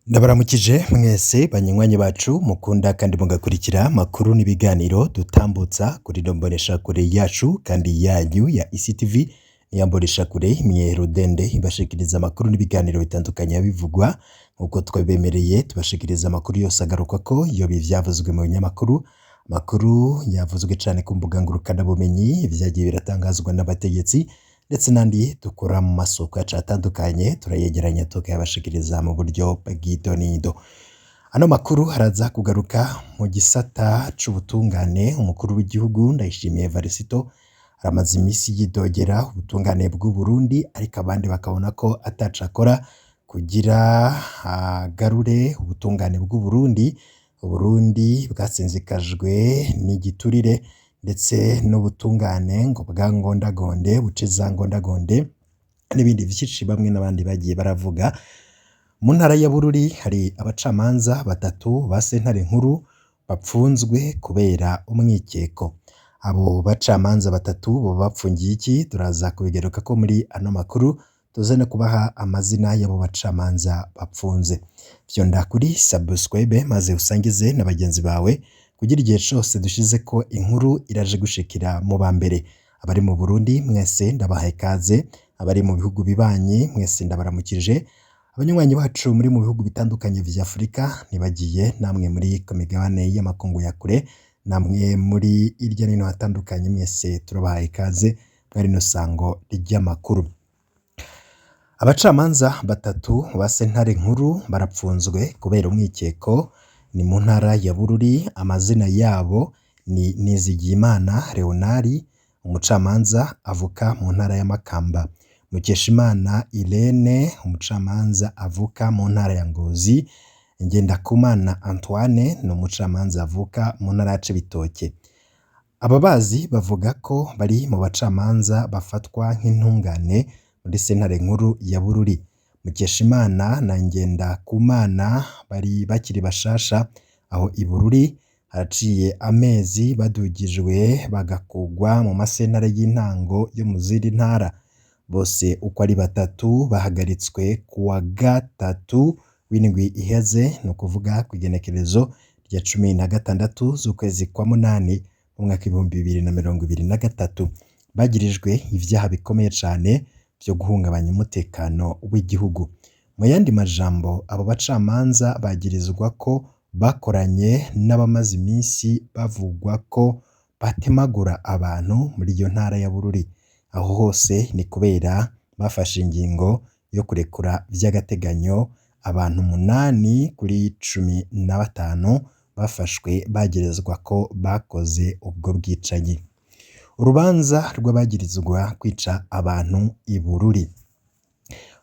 Ndabaramukije mwese banywanyi bacu mukunda kandi mugakurikira amakuru n'ibiganiro dutambutsa kuri ino mboneshakure yacu kandi yanyu ya ICTV, ya mboneshakure imwe rudende ibashikiriza amakuru n'ibiganiro bitandukanye bivugwa nk'uko twabibemereye. Tubashikiriza amakuru yose agarukako yoba ivyavuzwe mu binyamakuru, amakuru yavuzwe cane ku mbuga ngurukanabumenyi, ivyagiye biratangazwa n'abategetsi ndetse n'andi dukura mu masoko yacu atandukanye, turayegeranya tukayabashikiriza mu buryo bw'idonido. Ano makuru araza kugaruka mu gisata c'ubutungane. Umukuru w'igihugu Ndayishimiye Evariste aramaze imisi yidogera ubutungane bw'u Burundi, ariko abandi bakabona ko ataco akora kugira agarure ubutungane bw'u Burundi. Uburundi bwasinzikajwe n'igiturire ndetse n'ubutungane ngo bwa ngondagonde buce za ngondagonde n'ibindi vyinshi bamwe n'abandi bagiye baravuga. Mu ntara ya Bururi hari abacamanza batatu ba sentare nkuru bapfunzwe kubera umwikeko. Abo bacamanza batatu boba bapfungiye iki? Turaza kubigarukako muri ano makuru, tuze no kubaha amazina y'abo bacamanza bapfunze. Fyonda kuri subscribe maze usangize na bagenzi bawe kugira igihe cose dushizeko inkuru iraje gushikira mu ba mbere. Abari mu Burundi mwese ndabahaye ikaze, abari mu bihugu bibanyi mwese ndabaramukije, abanywanyi bacu muri mu bihugu bitandukanye vya Afurika ntibagiye namwe muri ku migabane y'amakungu ya kure, namwe muri hirya no hino hatandukanye, mwese turabahaye ikaze muri rino sango ry'amakuru. Abacamanza batatu ba sentare nkuru barapfunzwe kubera umwikeko, ni mu ntara ya Bururi. Amazina yabo ni Nizigiyimana Leonard, umucamanza avuka mu ntara ya Makamba, Mukeshimana Irene, umucamanza avuka mu ntara ya Ngozi, Ngendakumana Antoine ni umucamanza avuka mu ntara ya Cibitoke. Ababazi bavuga ko bari mu bacamanza bafatwa nk'intungane muri sentare nkuru ya Bururi. Mukeshimana na Ngendakumana bari bakiri bashasha aho i Bururi, haraciye amezi badugijwe bagakugwa mu masentare y'intango yo mu zindi ntara. Bose uko ari batatu bahagaritswe kuwa gatatu w'indwi iheze, ni ukuvuga kw'igenekerezo rya 16 z'ukwezi kwa munani mu mwaka 2023. Bagirijwe ivyaha bikomeye cane vyo guhungabanya umutekano w'igihugu. Mu yandi majambo, abo bacamanza bagirizwa ko bakoranye n'abamaze imisi bavugwa ko batemagura abantu muri iyo ntara ya Bururi. Aho hose ni kubera bafashe ingingo yo kurekura vy'agateganyo abantu 8 kuri 15 bafashwe bagirizwa ko bakoze ubwo bwicanyi. Urubanza rw'abagirizwa kwica abantu i Bururi.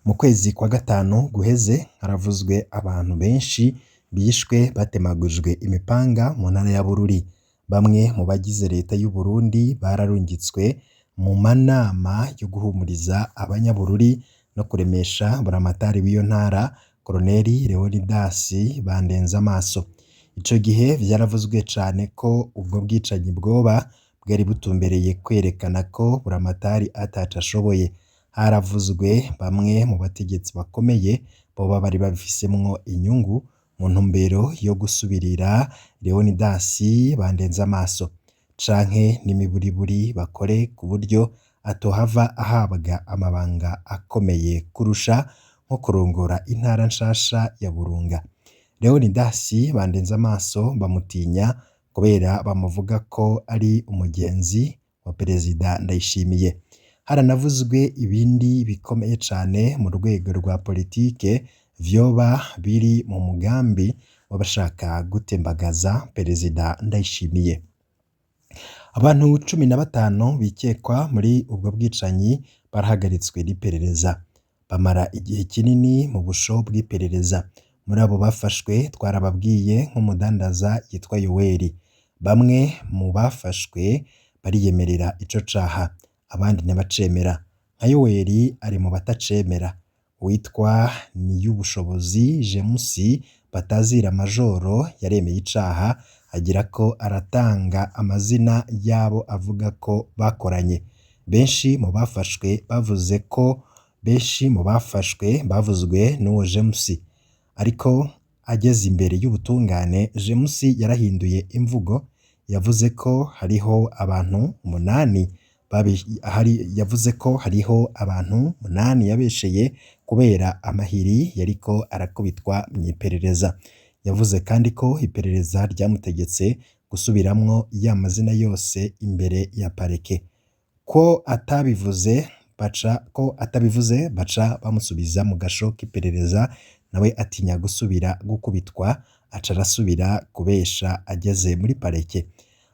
Mu kwezi kwa gatanu guheze haravuzwe abantu benshi bishwe batemagujwe imipanga mu ntara ya Bururi. Bamwe mu bagize leta y'u Burundi bararungitswe mu manama yo guhumuriza abanyabururi no kuremesha buramatari w'iyo ntara Koloneli Leonidas Bandenzamaso. Ico gihe vyaravuzwe cane ko ubwo bwicanyi bwoba bwari butumbereye kwerekana ko buramatari ataco ashoboye. Haravuzwe bamwe mu bategetsi bakomeye boba bari babifisemwo inyungu mu ntumbero yo gusubirira Leonidas Bandenzamaso, canke n'imiburiburi bakore ku buryo atohava ahabwa amabanga akomeye kurusha nko kurongora intara nshasha ya Burunga. Leonidas Bandenzamaso bamutinya kubera bamuvuga ko ari umugenzi wa Perezida Ndayishimiye. Haranavuzwe ibindi bikomeye cane mu rwego rwa politike vyoba biri mu mugambi w'abashaka gutembagaza Perezida Ndayishimiye. Abantu 15 bikekwa muri ubwo bwicanyi barahagaritswe n'iperereza, bamara igihe kinini mu busho bw'iperereza. Muri abo bafashwe twarababwiye nk'umudandaza yitwa Yoweri. Bamwe mu bafashwe bariyemerera ico caha, abandi ntibacemera. Nka Yoweri ari mu batacemera. Uwitwa Niyubushobozi James batazira Majoro yaremeye icaha, agirako aratanga amazina y'abo avuga ko bakoranye. Benshi mu bafashwe bavuze ko benshi mu bafashwe bavuzwe n'uwo James. Ariko ageze imbere y'ubutungane, James yarahinduye imvugo, yavuze ko hariho abantu umunani yavuze ko hariho abantu munani yabesheye kubera amahiri yariko arakubitwa mw'iperereza. Yavuze kandi ko iperereza ryamutegetse gusubiramwo ya mazina yose imbere ya parike. Ko atabivuze baca bamusubiza mu gasho k'iperereza, nawe atinya gusubira gukubitwa aca arasubira kubesha ageze muri parike.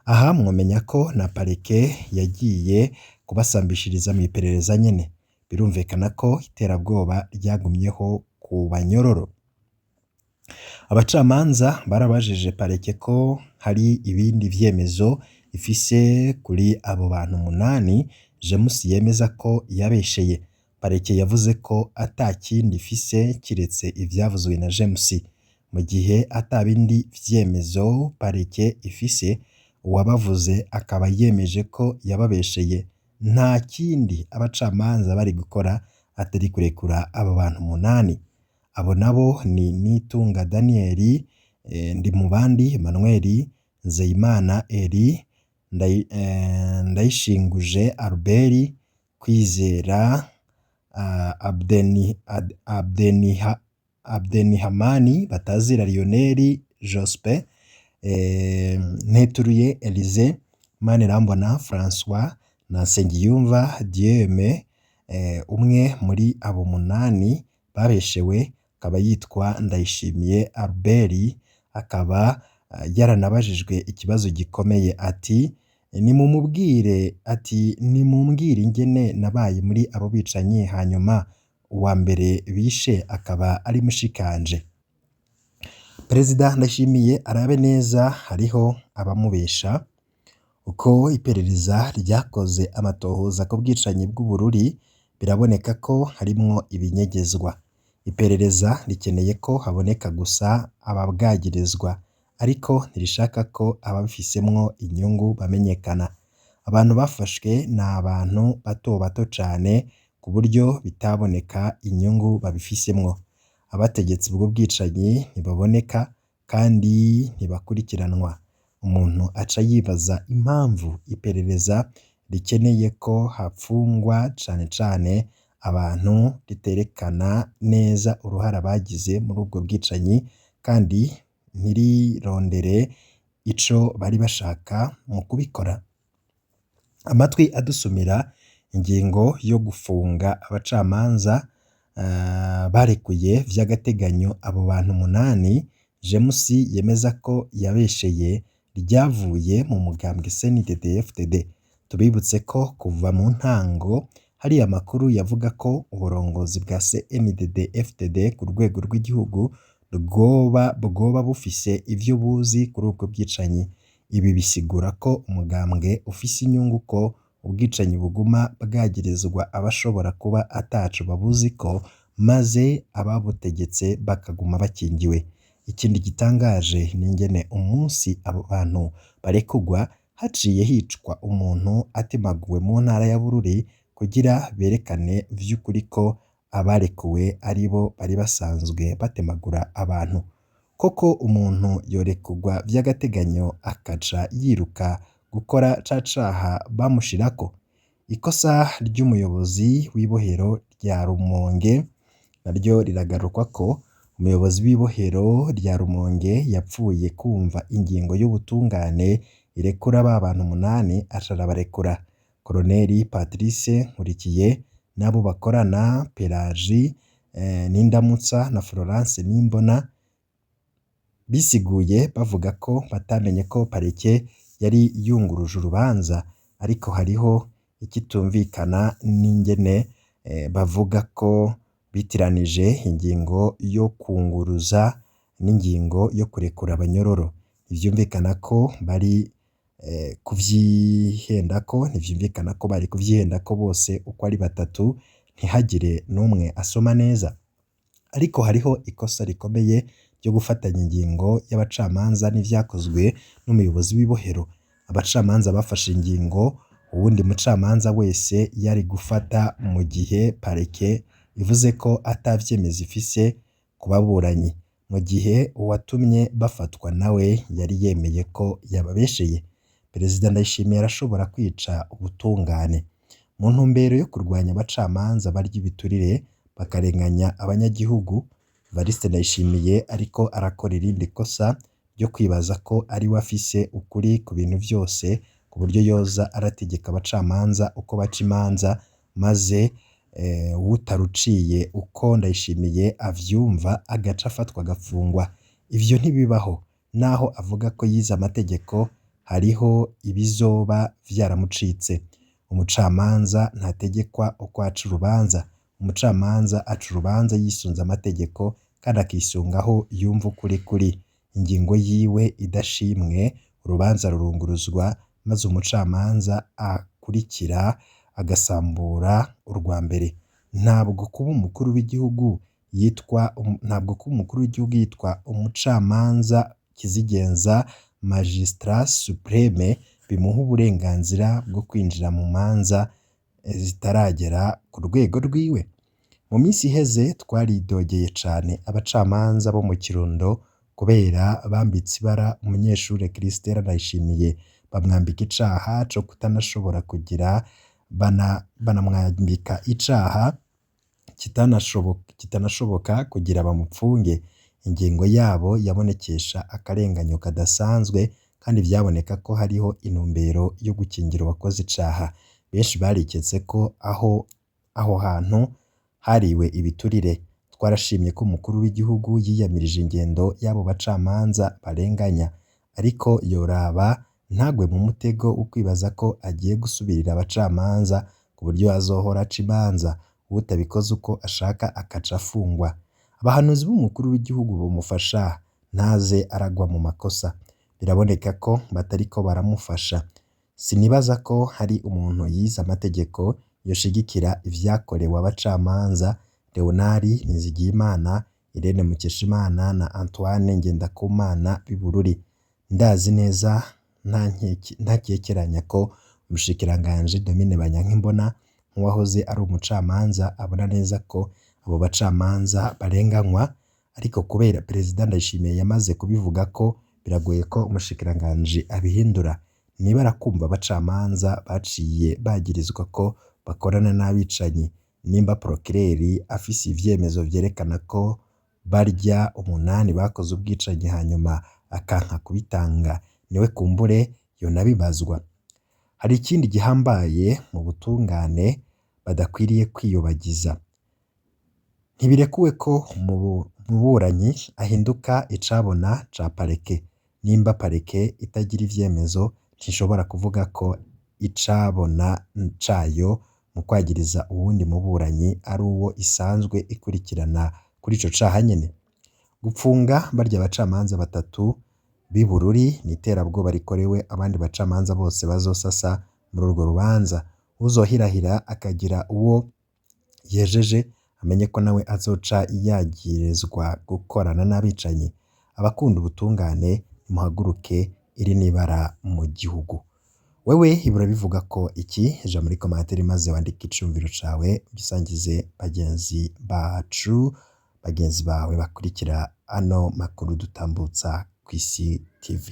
Aha mwomenya ko na parike yagiye kubasambishiriza mw'iperereza nyene. Birumvikana ko iterabwoba ryagumyeho ku banyororo. Abacamanza barabajije parike ko hari ibindi vyemezo ifise kuri abo bantu munani James yemeza ko yabesheye. Parike yavuze ko ata kindi ifise kiretse ivyavuzwe na James. Mu gihe ata bindi vyemezo parike ifise, uwabavuze akaba yemeje ko yababesheye. Nta kindi abacamanza bari gukora atari kurekura abo bantu munani. Abo nabo ni Nitunga Daniel, Ndimubandi Emmanuel, Nzeyimana Elie, Ndayishinguje Albert, Kwizera Abdenihamani Batazira Lionel Jospin, Nteturuye Elysee, Manirambona Francois na Nsengiyumva Dieudonne. Umwe muri abo munani babeshewe akaba yitwa Ndayishimiye Albert, akaba yaranabajijwe ikibazo gikomeye ati nimumubwire ati nimumbwire ingene nabaye muri abo bicanyi, hanyuma uwa mbere bishe akaba ari mushikanje. Perezida Ndayishimiye arabe neza hariho abamubesha. Uko iperereza ryakoze amatohoza ku bwicanyi bw'Ubururi, biraboneka ko harimwo ibinyegezwa. Iperereza rikeneye ko haboneka gusa ababwagirizwa, ariko ntirishaka ko ababifisemwo inyungu bamenyekana. Abantu bafashwe ni abantu bato bato cane ku buryo bitaboneka inyungu babifisemwo. Abategetse ubwo bwicanyi ntibaboneka kandi ntibakurikiranwa. Umuntu aca yibaza impamvu iperereza rikeneye ko hapfungwa cane cane abantu riterekana neza uruhara bagize muri ubwo bwicanyi, kandi ntirirondere ico bari bashaka mu kubikora. Amatwi adusumira ingingo yo gufunga abacamanza barekuye vy'agateganyo abo bantu munani James yemeza ko yabesheye ryavuye mu mugambwe CNDD-FDD. Tubibutse ko kuva mu ntango hari amakuru yavuga ko uburongozi bwa CNDD-FDD ku rwego rw'igihugu bwoba bufise ivyo buzi kuri ubwo bwicanyi. Ibi bisigura ko umugambwe ufise inyungu ko ubwicanyi buguma bwagirizwa abashobora kuba ataco babuziko, maze ababutegetse bakaguma bakingiwe. Ikindi gitangaje ni ingene umunsi abo bantu barekugwa haciye hicwa umuntu atemaguwe mu ntara ya Bururi kugira berekane vy'ukuri ko abarekuwe aribo bari basanzwe batemagura abantu. Koko umuntu yorekugwa vy'agateganyo akaca yiruka gukora ca caha bamushirako? Ikosa ry'umuyobozi w'ibohero rya Rumonge naryo riragarukwa ko umuyobozi w'ibohero rya Rumonge yapfuye kumva ingingo y'ubutungane irekura ba bantu munani aca arabarekura. Koloneli Patrice Nkurikiye n'abo bakorana Pelagie Nindamutsa na Florence Nimbona bisiguye bavuga ko batamenye ko parike yari yunguruje urubanza, ariko hariho ikitumvikana n'ingene bavuga ko bitiranije ingingo yo kunguruza n'ingingo yo kurekura abanyororo. Ntivyumvikana ko bari kuvyihendako, ntivyumvikana ko bari kuvyihendako bose uko ari batatu, ntihagire n'umwe asoma neza. Ariko hariho ikosa rikomeye ryo gufatanya ingingo y'abacamanza n'ivyakozwe n'umuyobozi w'ibohero. Abacamanza bafashe ingingo uwundi mucamanza wese yari gufata mu gihe parike ivuze ko ata vyemezo ifise ku baburanyi. Mu gihe uwatumye bafatwa nawe yari yemeye ko yababesheye. Perezida Ndayishimiye arashobora kwica ubutungane. Mu ntumbero yo kurwanya abacamanza barya ibiturire bakarenganya abanyagihugu, Evariste Ndayishimiye ariko arakora irindi kosa ryo kwibaza ko ariwe afise ukuri ku bintu vyose, ku buryo yoza arategeka abacamanza uko baca imanza, maze uwutaruciye uko Ndayishimiye avyumva agaca afatwa agafungwa. Ivyo ntibibaho. Naho avuga ko yize amategeko, hariho ibizoba vyaramucitse. Umucamanza ntategekwa uko aca urubanza. Umucamanza aca urubanza yisunze amategeko kandi akisunga aho yumva ukuri kuri. Ingingo yiwe idashimwe, urubanza rurunguruzwa, maze umucamanza akurikira agasambura urwa mbere. Ntabwo kuba umukuru w'igihugu yitwa ntabwo kuba umukuru w'igihugu yitwa umucamanza kizigenza magistrat supreme bimuha uburenganzira bwo kwinjira mu manza zitaragera ku rwego rwiwe. Mu minsi iheze twaridogeye cane abacamanza bo mu Kirundo kubera bambitse ibara umunyeshure Christelle Ndayishimiye, bamwambika icaha co kutanashobora kugira, banamwambika icaha kitanashoboka kugira bamupfunge. Ingingo yabo yabonekesha akarenganyo kadasanzwe kandi vyaboneka ko hariho intumbero yo gukingira uwakoze icaha. Benshi bariketse ko aho hantu hariwe ibiturire. Twarashimye ko umukuru w'igihugu yiyamirije ingendo y'abo bacamanza barenganya, ariko yoraba ntagwe mu mutego wo kwibaza ko agiye gusubirira abacamanza ku buryo azohora aca imanza, uwutabikoze uko ashaka akaca afungwa. Abahanuzi b'umukuru w'igihugu bomufasha ntaze aragwa mu makosa. Biraboneka ko batariko baramufasha. Sinibaza ko hari umuntu yize amategeko yoshigikira ivyakorewe abacamanza Leonard Nizigiyimana, Irene Mukeshimana na Antoine Ngendakumana b'i Bururi. Ndazi neza ntakekeranya ko umushikiranganji Domine Banyankimbona nk'uwahoze ari umucamanza abona neza ko abo bacamanza barenganywa, ariko kubera Perezida Ndayishimiye yamaze kubivuga ko biragoye ko umushikiranganji abihindura. Niba arakumva abacamanza baciye bagirizwa ko bakorana n'abicanyi, nimba procureur afise ivyemezo vyerekana ko barya umunani bakoze ubwicanyi hanyuma akanka kubitanga, niwe kumbure yonabibazwa. Hari ikindi gihambaye mu butungane badakwiriye kwiyobagiza. Ntibirekuwe ko umuburanyi ahinduka icabona ca pareke. Nimba pareke itagira ivyemezo, ntishobora kuvuga ko icabona cayo mu kwagiriza uwundi muburanyi ari uwo isanzwe ikurikirana kuri ico caha nyene. Gupfunga barya bacamanza batatu b'i Bururi ni iterabwoba rikorewe abandi bacamanza bose bazosasa muri urwo rubanza. Uwuzohirahira akagira uwo yejeje amenye ko nawe azoca yagirizwa gukorana n'abicanyi. Abakunda ubutungane nimuhaguruke, iri n'ibara mu gihugu. Wewe ibura bivuga ko iki ja muri commentaire maze wandike iciyumviro cawe ugisangize bagenzi bacu, bagenzi bawe bakurikira ano makuru dutambutsa kw'isi TV.